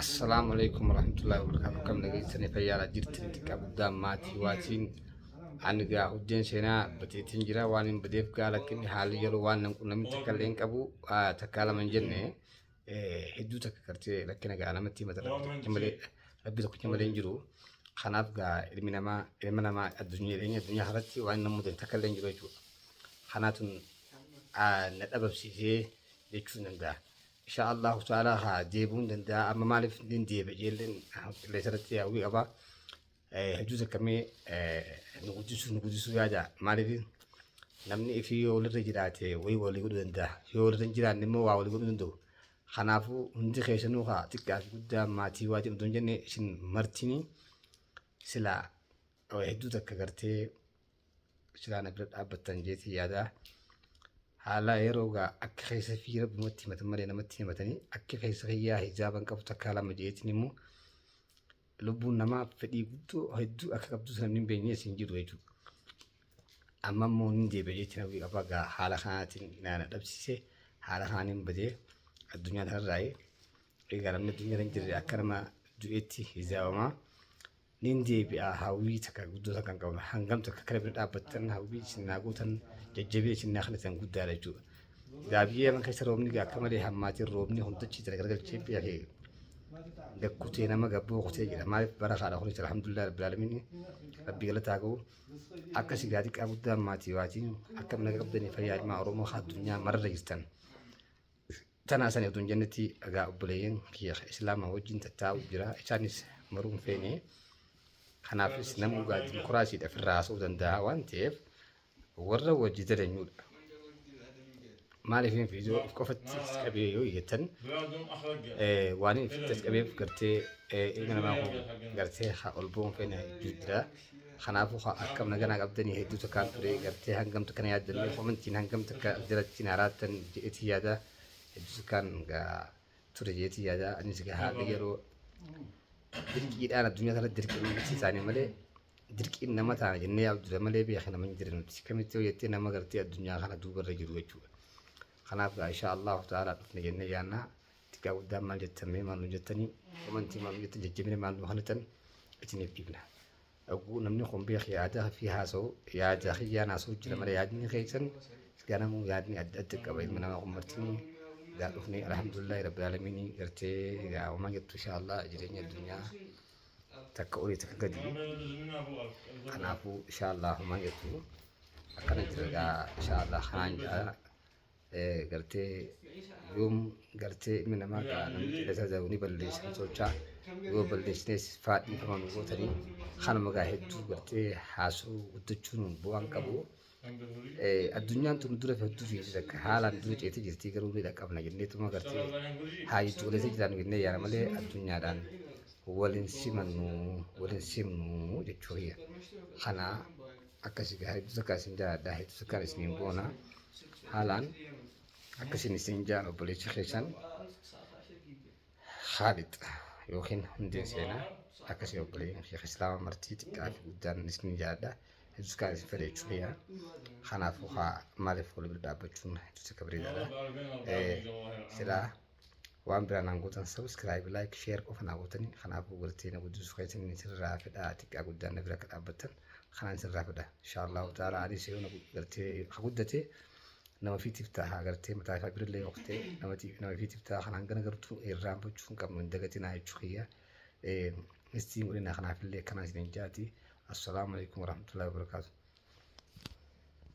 Assalaamu alaikum warahmatullahi wabarakatuh. Kam dhageessanii fayyaadha jirtan xiqqaa guddaa maatii waatiin ani gaa hojjeen seenaa bateetiin jira waan hin badeef gaa lakkinni haalli yeroo waan nan qunnamni takka illee hin qabu takkaa lama hin jenne hedduu takka gartee rakkina gaa namatti himatan rabbi tokkicha malee rabbi tokkicha malee hin jiru. Kanaaf gaa ilmi namaa ilma namaa addunyaa jireenya addunyaa kanatti waan nama mudate takka illee hin jiru jechuudha. Kanaatun na dhabamsiisee jechuu hin danda'a. Insha Allahu ta'ala haa deebi'uu hin danda'a. Amma maaliif nin deebi'a jeelleen qilleensa irratti hawwii qaba. Hedduu takka mee nu guddisuu nu guddisuu yaada. Maaliif namni ifii yoo walirra jiraate wayii walii godhuu danda'a. Yoo walirra hin jiraanne immoo waa walii godhuu hin danda'u. Kanaafuu hundi keessanuu haa xiqqaa fi guddaa maatii waatii odoo hin jenne isin martini silaa hedduu takka gartee silaa na bira dhaabbattan jeetii yaada. Haala yeroo gaa akka keessa fi rabbumatti himatan malee namatti himatanii akka keessa kiyyaa hijaaban qabu takkaa lama jeetiin immoo lubbuun namaa fedhii guddoo hedduu akka qabdus namni hin beeknes hin jiru jechuudha. Amma immoo hin deebi'a jechuun hawwii qaba gaa haala kanaatiin na dhabsiise haala kanaan hin badee addunyaa kanarraa egaa namni addunyaa hin jirre akka nama du'eetti hijaabamaa. Nin deebi'a hawwii takka guddoo takka hin qabnu hangam takka kana bira dhaabbattan hawwii isin naa gootan jajjabina isin naa kennitan guddaadha jechuudha. Gaa biyya Yaman keessa roobni gaa akka malee hammaatiin roobni hundachii tana garagalchee biyya kee gakkutee nama gabboo kutee jira. Maaliif bara kaadha kunis alhamdulillah rabbil aalamiin rabbi galataa qabu. Akka sigaa xiqqaa guddaa maatii waatiin akkam naga qabdanii fayyaa ilmaa Oromoo haa addunyaa mararra jirtan. Tanaa sani utuu hin jennetti egaa obboleeyyan kiyya islaamaa wajjin tattaa'u jira. Isaanis maruu hin feene. Kanaafis namuu egaa dimokiraasiidha ofirraa haasa'uu danda'a waan ta'eef warra wajji dalanyuudha. Maaliif hin viidiyoo of qofatti as qabee yoo jettan waan hin ofitti as qabeef gartee ilma namaa kun gartee haa ol ba'uun feene jira. Kanaafuu haa akkam naganaa qabdanii hedduu takkaan ture gartee hangam takka na yaaddannee komantiin hangam takka jalatti na raattan jedheetii yaada hedduu takkaan gaa ture jedheetii yaada anis gaa haalli yeroo dirqiidhaan addunyaa kanatti dirqiin nuti taane malee dirqiin nama taana jennee yaadu jira malee beeka nama hin jira nuti kamitti yoo jettee nama gartee addunyaa kana duubarra jiru jechuudha. Kanaaf gaa insha Allahu ta'ala dhufne jennee yaannaa xiqqaa guddaan maal jettan mee maal nu jettanii komantii maal nu jettan jajjabina maal nu kennitan isiniif dhiifna. Oguu namni kun beeki yaada fi haasa'u yaada kiyyaan haasa'u jira malee yaadni keessan ganamuu yaadni adda adda qaba ilma namaa kun martinuu gaa dhufne alhamdulillahi rabbil aalamiin gartee gaa homaa jettu insha Allah jireenya addunyaa takka olii takka gadi kanaafuu insha Allah homaa jettu akkana jira gaa insha Allah kanaan jaa gartee yoom gartee ilmi namaa gaa namni qilleensa ta'u ni balleessa ni tolcha yoo balleessines faa dhiifama nu gootanii kanuma gaa hedduu gartee haasoo guddachuun bu'aan qabu. Addunyaan tun dura hedduu fi takka haalaan dura ceetee jirti garuu ni dhaqqabna jenneetuma gartee haa jiddu galeessa jiraannu jennee yaana malee addunyaadhaan waliin simannu waliin simnu jechuu kiyya. Kana akkasi gaa hedduu takka isin jaaladha hedduu takkaan isiniin boona haalaan akkasiin isin jaan obboleessa keessan Khaalid yookiin hundeen seenaa akkasii obboleeyyan kiyya islaama martii xiqqaa fi guddaan isin jaaladha hedduu takkaan isin fedha jechuu kiyya kanaafuu haa maaliif wal bira dhaabbachuun hedduu takka bareedaadha silaa waan biraa naan gootan subscribe like share qofa naa gootanii kanaafuu gartee na guddisuu keessan isinirraa fedha xiqqaa guddaan na bira akka dhaabbattan kanaan isinirraa fedha insha Allahu ta'ala anis yoo na gartee ha guddate nama fiitiif ta'a gartee mataa isaa birallee oktee nama fiitiif ta'a kanaan gana gartuu irraanfachuu hin qabnu hin dagatinaa jechuu kiyya istiin godhina kanaafillee akkanaa isin jaati assalaamu alaikum warahmatullahi wabarakaatu.